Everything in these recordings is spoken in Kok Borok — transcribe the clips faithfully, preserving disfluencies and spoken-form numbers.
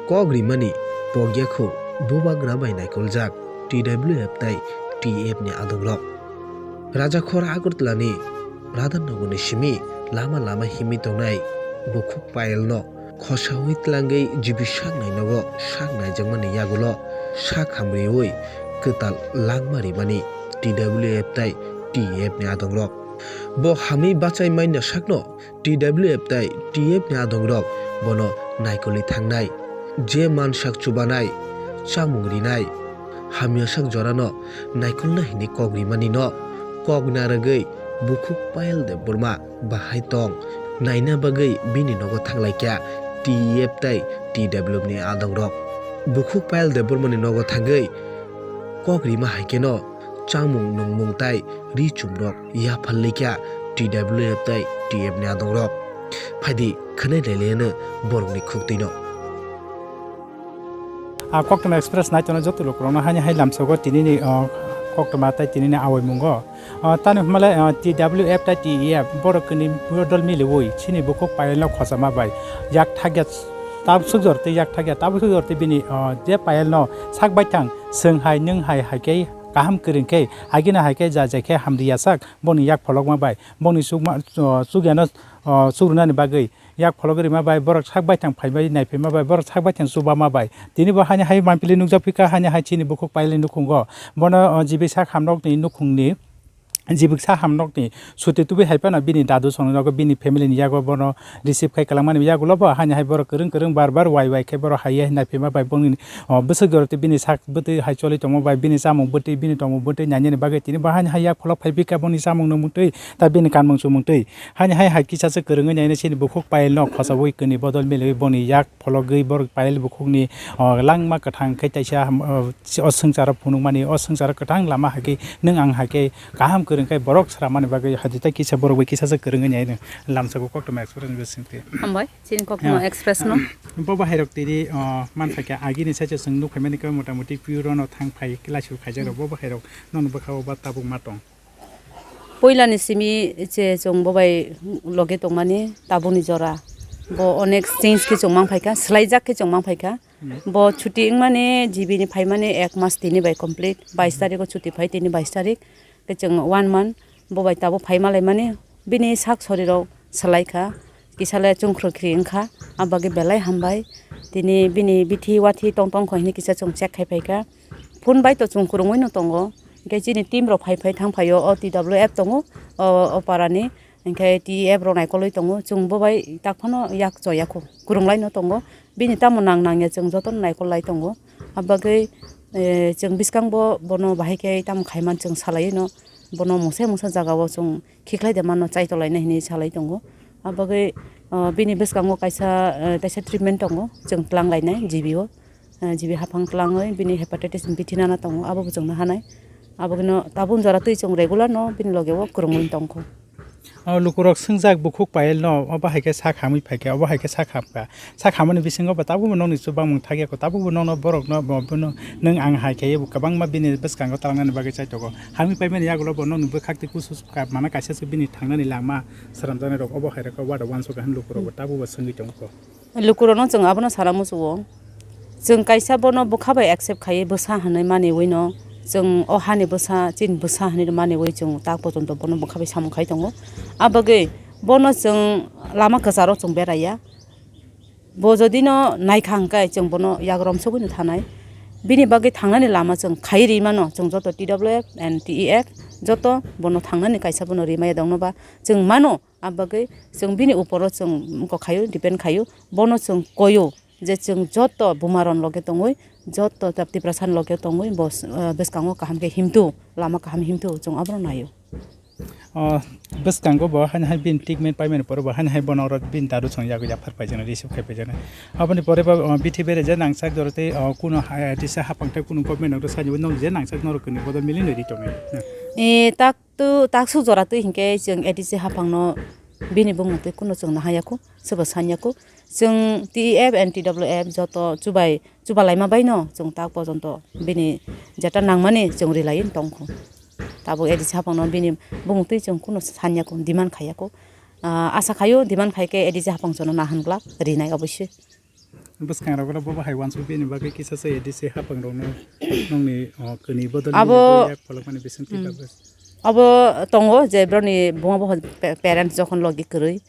Kok rimani pokya kho bubagra bai naikoljak T W F tai T F ni adongrok. Rajakhor Agartala ni Radha Nagar ni simi lama lama himwi tongnai bukhuk Payal no khosawi tlangwi G B sak nai nogo sak naijakmani yagulo sak hamriwi kwtal langma rimani T W F tai T F ni adongrok. Bo hamwi bachai manya sakno T W F tai T F ni adongrok bono naikolwi thangnai. Je mansak chubanai, chamung rinai, hamya sak jorano naikolna hini kok rimani no kok narwgwi bukhuk Payal Debbarma bahai tong naina bagwi bini nogo thanglaikha T F tai T W ni adongrok. Bukhuk Payal Debbarma ni nogo thangwi kok rima hai kheno chamung nungmung tai ri chumrok yapharlikha T W F tai T F ni adongrok. Phaidi khwnai lailaiano borokni khuktwino. A Koktwma Express nai tongnai joto lukurokno haini hai lamsogo tinini, o, koktwma tei tinini awaimungo. O, tani hwnmale, o, T W F tei T E F borok kwnwi bodol miliwi chini bukhuk Payalno khosama bai yak thakya tabsuk jor tei yak thakya tabsuk jor tei bini, o, je Payalno sak baithang swng hai nwng hai hai khe kaham kwrwng khe agini hai khe ja ja khe hamriya sak boni yak pholokma bai boni chukma, o, chukyano, o, chukrunani bagwi yak phologwi rima bai borok sak baithang phaibai naiphaima bai borok sak baithang chubama bai tini bo haini hai mampili nukjak phikha haini hai chini bukhuk Payalni nukhungo bono, o, G B sak hamnokni nukhungni G B sak hamnokni suti tubui hai phano bini dadu songni nogo bini family ni yago bono receive khai kwlangmani yagulo bo haini hai borok kwrwng kwrwng bar bar wai wai khe borok hai naiphaima bai bongni, o, bwswk jora tei bini sak bwtwi hai choli tongma bai bini chamung bwtwi bini tongmung bwtwi nainani bagwi tini bo haini hai yak pholok phai bikha boni chamung nungmung twi ta bini kanmung chumung twi. Haini hai hai kisa se kwrwngwi naina chini bukhuk Payalno khosawi kwnwi bodol miliwi boni yak phologwi borok Payal bukhukni, o, langma kwthang khe taisa, o, o swngcharo phunukmani, o swngcharo kwthang lama hai khe nwng ang hai khe kaham kwrwng khe borok sramani bagwi hadi ta kisa borok bai kisa se kwrwngwi naino lamsao Koktwma Express ni bisingtwi. Hambai, chini Koktwma Express no. Bo bahairok tini, o, mansa khe agini saichung nuk phaimani khe mota moti pure no thang phai khe laisuk khaijak rok bo bahairok nono bwkha o ba tabuk ma tong. Puila ni simi je chwng bo bai loge tongmani tabukni jora bo onek change khe chwng mang phaikha, swlaijak khe chwng mang phaikha. Hmm. Bo chuti wngmani G B ni phaimani ek mas tini bai complete, bais tarikh o chuti phai tini bais tarikh khe chwng one month bo bai tabuk phai malaimani bini sak sori rok swlaikha. Kisa le chwngkhro khri wngkha, abagwi belai hambai. Tini bini bithi wathi tong tong kho hini kisa chwng check khai phaikha. Phone bai to chwng kwrwngwi no tongo. Hinkhe chini team rok phai phai thang phaio, o T W F tongo, o, o para ni. Hinkhe T F rok naikolwi tongo. Chwng bo bai tak phano yak choya kho. Kwrwnglai no tongo. Bini tamo nang nangya chwng jotono naikol lai tongo. Abagwi, eh, chwng bwskango bono bahai khe tamo khaiman chwng salai no. Bono mungsa mungsa jaga o chwng khikhlai de mano chaitolai na hinwi salai tongo. Abagwi, ah, bini bwskango kaisa, ah, kaisa treatment tongo, chwng twlang lainai G B o. Ah, G B haphang twlangwi bini hepatitis bithi nana tongo, abo bo chwngno hanai. Abogwino tabuk jora twi chwng regular no bini loge o kwrwngwi tongkho. O lukurok swngjak bukhuk Payal no, obo hai khe sak hamwi phaikha, obo hai khe sak hamkha. Sak hamani bisingo bo tabukbo nokni chubamung thakya kho, tabukbo nokno borokno bo, bono nwng ang hai khe kwbangma bini bwskango twlangnani bagwi chaitogo. Hamwi paimani yagulo bo nokni bwkhak tei kusu ka-, mana kaisa se bini thangnani lama swnamjaknai rok obo hai rokha wada uansukha hwn lukurokbo tabukbo swngwi tongkho. Lukurokno chwng abono sana muchungo. Chwng kaisa bono bwkha bai accept khaiwi bwsa hwnwi maniwino, chwng o hani bwsa, chini bwsa hwnwi maniwi chwng tak pojonto bono bwkha bai samung khai tongo. Abagwi bono chwng lama kwcharo chwng beraiya. Bo jodi no naikha hwnkhe chwng bono yak romsogwi no thanai. Bini bagwi thangnani lama chwng khaiwi ri mano, chwng joto T W F and T E F joto bono thangnani kaisa bono rimaya dongno ba chwng mano. Abagwi chwng bini uporo chwng kokhayo, depend khayo, bono chwng koyo je chwng joto bumaron loge tongwi, joto Tiprasani loge tongwi bo, eh, bwskango kaham khe himtu, lama kaham himtu chwng abono naio. O bwskango bo haino hai bini treatment paimani pore bo haino hai bono oro bini dadu chwng yago yaphar paijana, receive khai paijana. Aboni pore bo, o, bithi bere je nangchak jora tei, o, kuno ha-, tisa haphang tei kuno government rok sani bo nong je nangchak norok kwnwi bodol mili nwi ri tongo. E, tak tu, tak suk jora twi hinkhe chwng A D C haphangno bini bumung twi kuno chwng naha yakho, sobo san yakho. Chwng T E F and T W F joto chubai, chuba laima baino chwng tak pojonto bini jeta nangmani chwng rilaiwi tongkho. Tabuk A D C haphangno bini bumung twi chwng kuno sanya kho, demand khaya kho. Ah, asa khayo demand khai khe A D C haphang jono nahan glak rinai obossoi. Bwskangrok oro bo bahai uansuk bini bagwi kisa se A D C haphangrokno nongni, o, kwnwi bodol Abo bini yak pholokmani bisingtwi Hmm. bagwi. Abo tongo je borokni buma bupha pa-, parents jokhon logi kwrwi,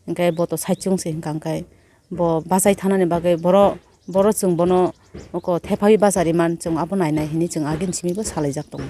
hwnkhe bo to saichung se hwnkha, hwnkhe bo bachai thanani bagwi boro, boro chwng bono oko thepaiwi bachari man, chwng abo nai nai hinwi chwng agini simi bo salaijak tongo.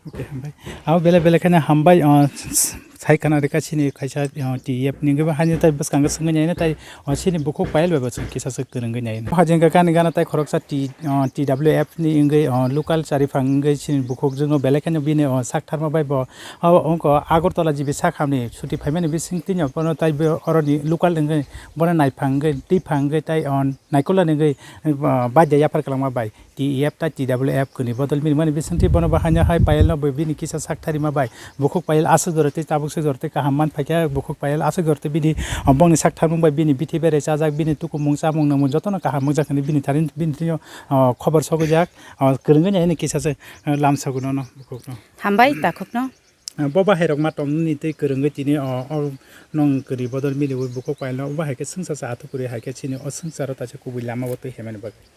Okay, hambai. Abo belai belai kheno hambai, o, s-, s-, sai khana rwkha chini kaisa, o, T E F ni hwnkhe bo haino tai bwskango swngwi naino tai, o, chini bukhuk Payal bai bo chwng kisa swk kwrwngwi naino. Hajengkha gani gana tai khoroksa T, o, T W F ni wngwi, o, local chariphang wngwi chini bukhuk jwngo belai kheno bini, o, sak tharma bai bo, o, wngkha Agartala G B sak hamni chuti phaimani bisingtwi no bono tai bo oroni local wngwi bono naiphang wngwi twiphang wngwi tai, o, naikolani wngwi, o, baidya yaphar kwlangma bai. T E F ta T W F kwnwi bodol bini mani bisingtwi bono bo haino hai Payal no bo bini kisa sak tharima bai bukhuk Payal aswk jora tei tabuk swk jora tei kaham man phaikha bukhuk Payal aswk jora tei bini, o, bongni sak tharmung bai bini bithi berai chajak bini tukumung chamung nangmung jotono kaham wngjak hinwi bini thani bini thani, o, khobor sogwijak, o, kwrwngwi nai hwnwi kisa se, o, lamsogo nono bukhukno. Hambai takhukno. Ah, bo bahairok ma tongmani tei kwrwngwi tini o, o nwng kwrwi bodol miliwi bukhuk Payalno obo hai khe swngchar sa athukwrwi hai khe chini o swngcharo taisa kubui lama o twi hemmani bagwi.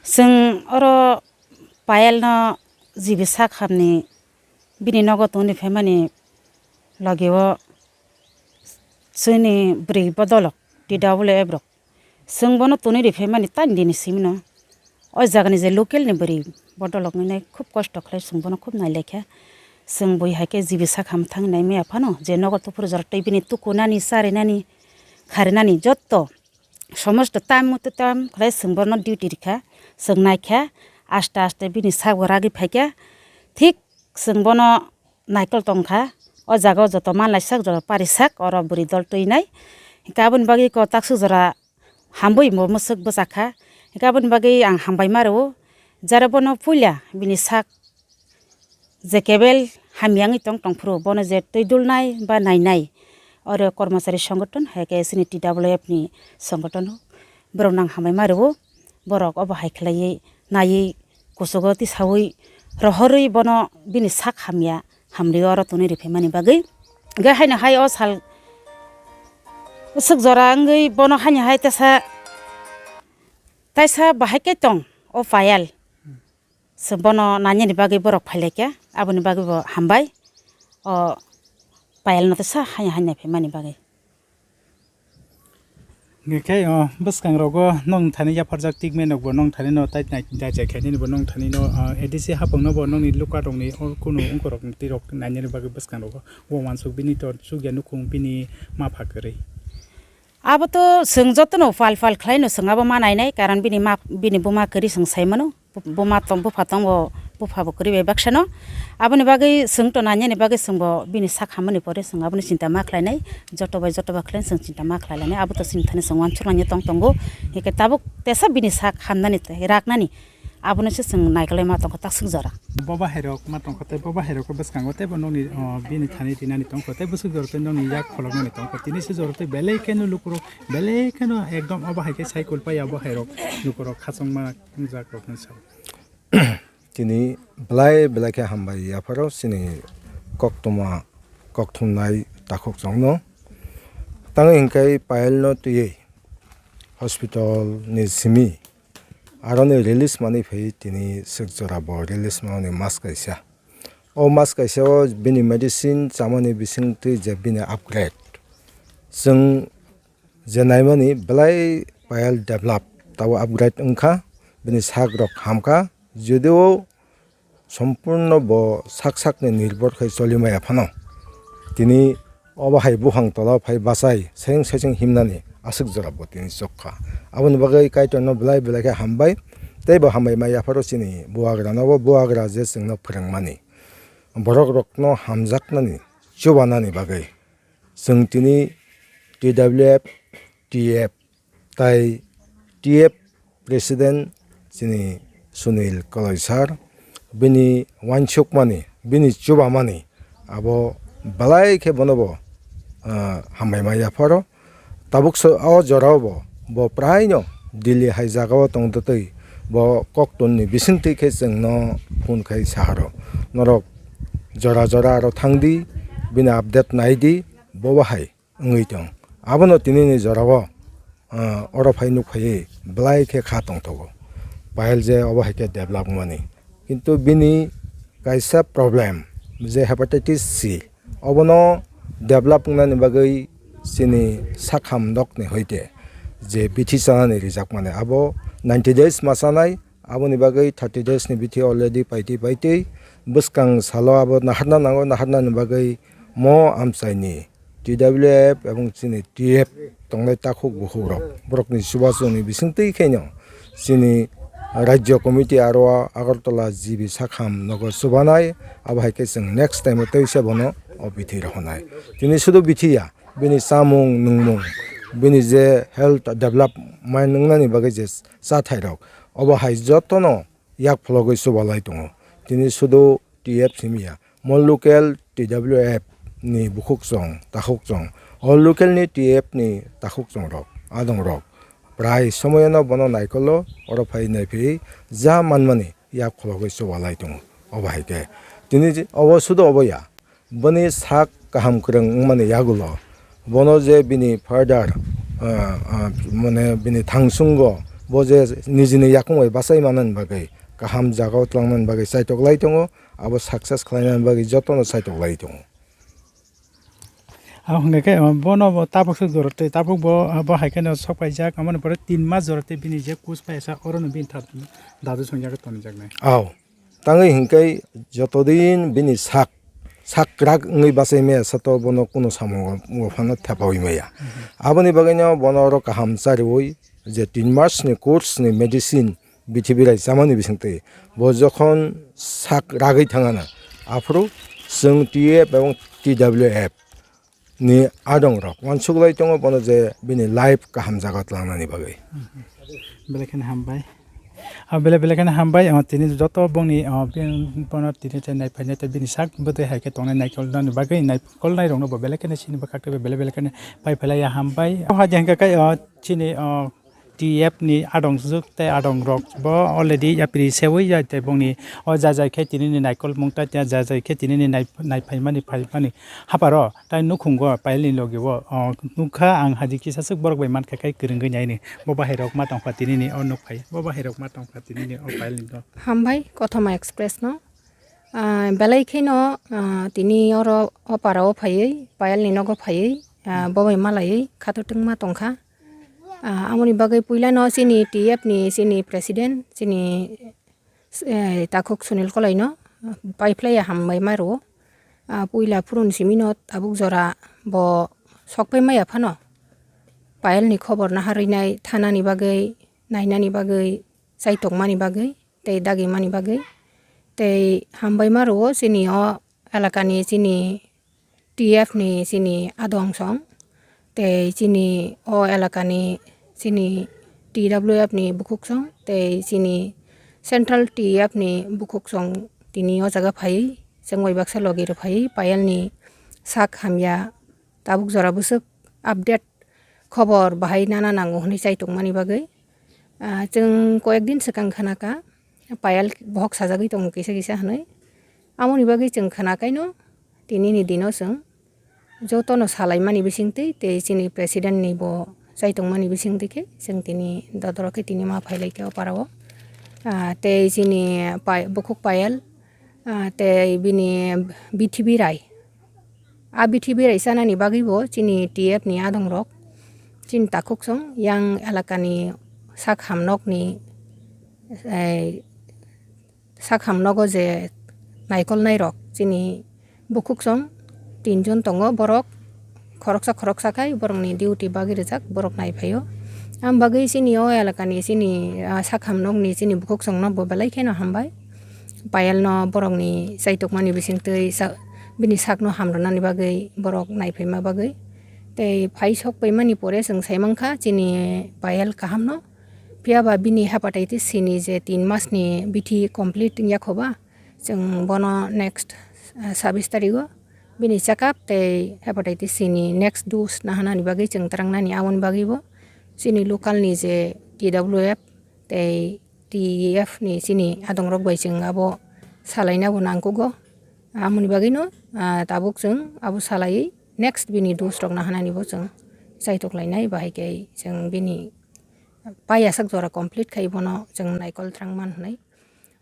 Chwng oro Payalno G B sak hamni bini nogo tongni phaimani logi o chini bwrwi bodolok T W F rok. Chwng bono tonwi riphaimani tani dini simino. O jagani je local ni bwrwi bodolok nai khub kosto khlai chwng bono khub nailaikha. Chwng bui hai khe G B sak ham thang nai maya phano je nogo tuphuru jora twi bini tukunani, charinani, kharinani jotto somosto time moto time khlai chwng bono duty rikha. Chwng naikha aste aste bini sak bo ragwi phaikha. Thik chwng bono naikol tongkha. O jaga o joto manlaisak, joto parisak, oro bwrwi dol twinai. Hinkhe aboni bagwi kok taksuk jora hambai bo mwswk bwchakha. Hinkhe aboni bagwi ang hambai ma rwo. Jara bono puila bini sak je kebel hamya wngwi tong tongphuru, bono je twi dulnai ba nainai, oro kormosari songothon, hai khe chini T W F ni songothon o borokno ang hambai ma rwo. Borok obo hai khlaiwi naiwi kuchugo tisaui rohorwi bono bini sak hamya hamrwi oro tonwi riphaimani bagwi. Hwnkhe haino hai o sal bwswk jora wngwi bono haino hai teisa taisa bahai khe tong o Payal. Se bono nainani bagwi borok phailaikha, aboni bagwi bo hambai o Payalno teisa haino haino phaimani bagwi. Hwnkhe, o, bwskangrogo nwng thani yapharjak tikmeno bo nwng thani no tai nai-, naijak khainani bo nwng thani no, o, A D C hapungno bo nwngni lukarokni o kunu ungkorokni twi rok nainani bagwi bwskangrogo o uansuk bini to chukya nukhung bini mapha kwrwi. Abo to chwng jotono pal pal khlaino chwng abo ma nainai, karon bini ma, bini buma kwrwi chwng sai mano. Bu-, buma tong, bupha tongo, bupha bo kwrwi bai baksa no. Aboni bagwi chwng to nainani bagwi chwng bo bini sak hamani pore chwng abono chinta ma khlainai, joto bai joto ba khlai chwng chinta ma khlai lainai, abo to chini thani chwng uansuk laina tong tongo. Hikhe tabuk tesa bini sak hamnani tei raknani abono se chwng naikolai ma tongkha taksuk jora. Bo bahairok ma tongkha tei bo bahairok bwskango tei bo nokni, o, bini thani rinani tongkha tei bwswk jora tei nokni yak kholoknani tongkha tini se jora tei belai kheno lukurok belai kheno ekdom obo hai khe cycle paiya bo hairok lukurok khachangma wngjakrok hinwi sao. Tini belai belai khe hambai yapharo chini koktwma kokthumnai takhukchangno. Tamo hinkhe Payalno twiwi hospital ni simi aroni release manwi phai tini swk jora bo release manwi mas kaisa. O mas kaisa o bini medicine chamani bisingtwi je bini upgrade. Chwng je naimani belai Payal develop, tabo upgrade wngkha, bini sak rok hamkha, judio sompurno bo sak sakni nirbor khai choli maya phano. Tini obo hai buphang tola phai bachai, seng seseng himnani aswk jora bo tini chokha. Aboni bagwi Kaitorno belai belai khe hambai, tei bo hambai ma yapharo chini buagra no, bo buagra je chwngno phwrwngmani, borok rokno hamjaknani, chubanani bagwi. Chwng tini T W F, T F, tai T F President chini Sunil Koloi sir, bini uansukmani, bini chubamani, abo belai khe bono bo, ah, hambai ma yapharo. Tabuk so o jorao bo, bo praino Delhi hai jagao tongtwi bo koktwmni bisingtwi khe chwngno phone khai saharo. Norok jora jora aro thangdi, bini update naidi, bo bahai wngwi tong. Abono tinini jorao ah, oro phai nuk phaiwi belai khe kha tongthogo. Payal je obo hai khe develop wngmani. Kintu bini kaisa problem je hepatitis C, obono develop wngnani bagwi chini sakham nokni hoite je bithi chanani rijakmani, abo ninety days ma chanai, aboni bagwi thirty days ni bithi already paitwi paitwi bwskang salo abo naharna nango, naharnani bagwi mo amchaini T W F ebong chini T F tongnai takhuk bukhukrok, borokni chubachungni bisingtwi khaino chini Rajya Committee aro Agartala G B sakham nogo chubanai, abo hai khe chwng next time o teisa bono o bithi rohornai. Tini sudu bithi ya, bini chamung nungmung, bini je health development wngnani bagwi je chathairok, obo hai jotono yak phologwi chubalai tongo. Tini sudu T F simi ya, mo local T W F ni bukhuk chwng, takhuk chwng, o local ni T F ni takhuk chwng rok, adong rok, prai somoyano bono naikolo oro phai naiphai ja manmani yak phologwi chubalai tongo. Obo hai khe tini je, obo sudu obo ya, bini sak kaham kwrwng wngmani yagulo, bono je bini further, ah, ah, mane bini thangsungo bo je nijini yakung bai bachai manani bagwi, kaham jagao twlangnani bagwi chaitok lai tongo, abo success khlainani bagwi jotono chaitok lai tongo. Abo hwnkhe khe, ah, bono bo tabuk swk jora tei tabuk bo, ah, bo hai kheno sok paijak, amoni pore tin mas jora tei bini je kus paisa orono bini thar dadu songjak tonijak nai. Aw. Tangwi hinkhe jotodin bini sak, sak kwrak wngwi bachai maya sato bono kuno samung o phano thepawi maya. Aboni bagwino bono oro kaham chariwi je tin mas ni course ni medicine bithi birai chamani bisingtwi bo jokhon sak ragwi thangana, aphuru chwng T F ebong T W F ni adong rok uansuk lai tongo bono je bini life kaham jaga tlangnani bagwi. Belai kheno hambai. Ah, belai belai kheno hambai. Ah, tini joto bongni, ah, bin-, bono tini te nai phainai te bini sak bwtwi hai khe tongnai naikol nani bagwi naikol nai rokno bo belai kheno sini bwkhak tei belai belai kheno pai phailai ya hambai. O hai jeng khe kai, ah, chini, ah, T F ni adong swk tei adong rok bo already yapri sewi ya tei bongni o jajai khe tini ni naikol mungta tei jajai khe tini ni nai, nai phaimani phaimani haparo tai nukhungo payal ni logi o, o nukha ang haji kisa swk borok bai mankha khe kwrwngwi naini bo bahai rok ma tongkha tini ni o nukphai bo bahai rok ma tongkha tini ni o payal ni no. Hambai Kothoma Express no, ah, belai kheno, ah, tini oro o para o phaiwi payal ni nogo phaiwi, ah, bo bai malaiwi khato tungma tongkha. Ah, amoni bagwi puilano chini T F ni chini president, chini, eh, takhuk Sunil Kolaino paiphlaiya hambai ma rwo. Ah, puila phurun simino tabuk jora bo sokpai maya phano payalni khobor naharwinai thanani bagwi, nainani bagwi, chaitokmani bagwi, tei dagimani bagwi. Tei hambai ma rwo chini o elakani chini T F ni chini adong song, tei chini o elakani chini T W F ni bukhuk song, tei chini Central T F ni bukhuk song tini o jaga phai, chwng bai baksa logi rw phai, payal ni sak hamya tabuk jora bwswk update khobor bahai nana nango hwnwi chai tongmani bagwi. Ah, chwng koyek din swkang khna kha, payal bohok sajagwi tongo kisa kisa hwnwi. Amoni bagwi chwng khna kaino tini ni dino chwng jotono salaimani bisingtwi tei chini president ni bo chai tongmani bisingtwi khe chwng tini dodoro khe tini ma phai lai khe o para o. Ah, tei chini pai-, bukhuk payal, ah, tei bini bithi birai. A bithi birai chanani bagwi bo chini T F ni adong rok, chini takhuk song yang elakani sak ham nokni, eh, sak ham nogo je naikolnai rok chini bukhuk song tin jon tongo borok khoroksa khoroksa khai borokni duty bagwi rijak borok nai phaio. Am bagwi chini o elakani chini, ah, sak ham nokni chini bukhuk song no bo belai kheno hambai. Payal no borok ni chaitok mani bising twi sa-, bini sak no ham rwnani bagwi borok nai phaima bagwi. Tei phai sok paimani pore chwng sai mankha chini payal kaham no. Phiya ba bini hepatitis C ni je tin mas ni bithi complete wngya kho ba, chwng bono next, ah, sabis tarigo bini check up tei hepatitis C ni next dose nahanani bagwi chwng twrangnani aboni bagwi bo chini local ni je T W F tei T F ni chini adongrok bai chwng abo salaina bo nangkugo. Amoni bagwino, ah, tabuk chwng abo salaiwi next bini dose rok nahanani bo chwng chaitok lainai, bahai khe chwng bini paiyasak jora complete khai bono chwng naikol thrang man hwnwi.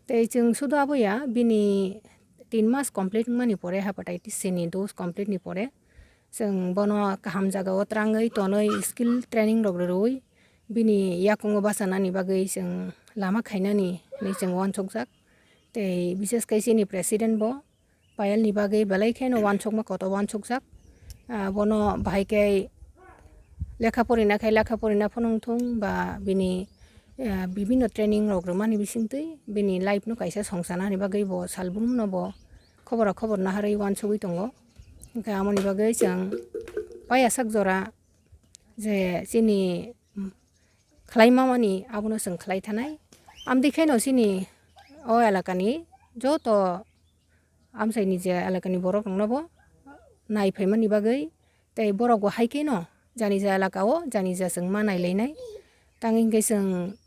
Tei chwng sudo aboya bini tin mas complete wngmani pore, hepatitis C ni dose complete ni pore chwng bono kaham jagao twrangwi tonwi skill training rok rwrwi bini yakungo bachanani bagwi chwng lama khainani hinwi chwng uansukjak. Tei bises khe chini president bo Payal ni bagwi belai kheno uansukma kotor uansukjak. Ah, bono bahai khe lekha porina khe lekha porina phunung thung ba bini, ah, bibinno training rok rwmani bisingtwi bini life no kaisa songchanani bagwi bo salbrum no bo khobora khobor naharwi uansugwi tongo. Hwnkhe amoni bagwi chwng paiyasak jora je chini khlai mamani abono chwng khlai thanai. Amtwi kheno chini o elakani joto amchaini je elakani borok rokno bo nai phaimani bagwi tei borok bo hai kheno jani ja elaka o jani ja chwng ma nai lainai. Tang hinkhe chwng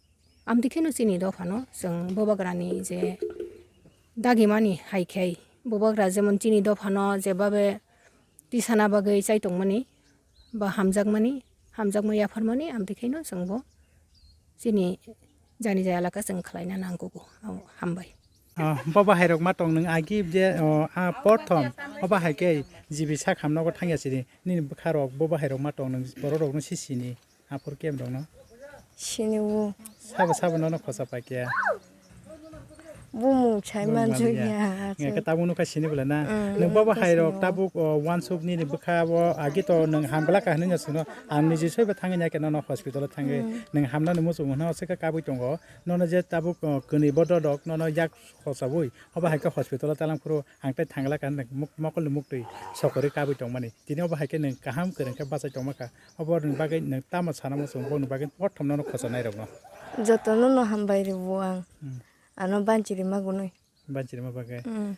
amtwi kheno chini dophano chwng bubagrani je dagimani hai khai bubagra jemon chini dophano jebabe tisana bagwi chai tongmani ba hamjakmani, hamjakma yapharmani, amtwi khaino chwngbo chini jani jaya elaka chwng khlaina nangkugo. Hambai. Ah, bo bahai rok ma tong nwng agi je, oh, ah, porthom, bo bahai khe G B sak ham nogo thangya sidi, nini bwkha rok bo bahai rok ma tong nwng borok rok no si sini. Aphuru kem rok no? Sini o. Sabo sabo nono khosa pai khe. Bumung sai Bumung man manjak ya. Nga khe tabuk nukha sini bwle na. Mm, nwng bo nukha bahai rok sini o. Tabuk, o, wansuk nini bwkha o agi to nwng hamgla ka hinwi no sino. Ang niji soi bo thangwi ya khe nono hospital o thangwi. Mm. Nwng hamnani muchung hwnwi o se khe kabui tongo. Nono je tabuk, o, kwnwi bodo rok nono yak khosaui. Obo hai khe hospital o talang phuru ang tei thangla ka hinwi mok-, mokol ni muktwi sokorwi kabui tongmani. Tini obo hai khe nwng kaham kwrwng khe bachai tongma kha. Obo ni bagwi nwng tamo sana muchung boni bagwi prothom nono khosa nai rokno. Jotono no hambai rw ang. Hmm. Ano banchiri magunwi. Banchiri ma bagwi. Hmm.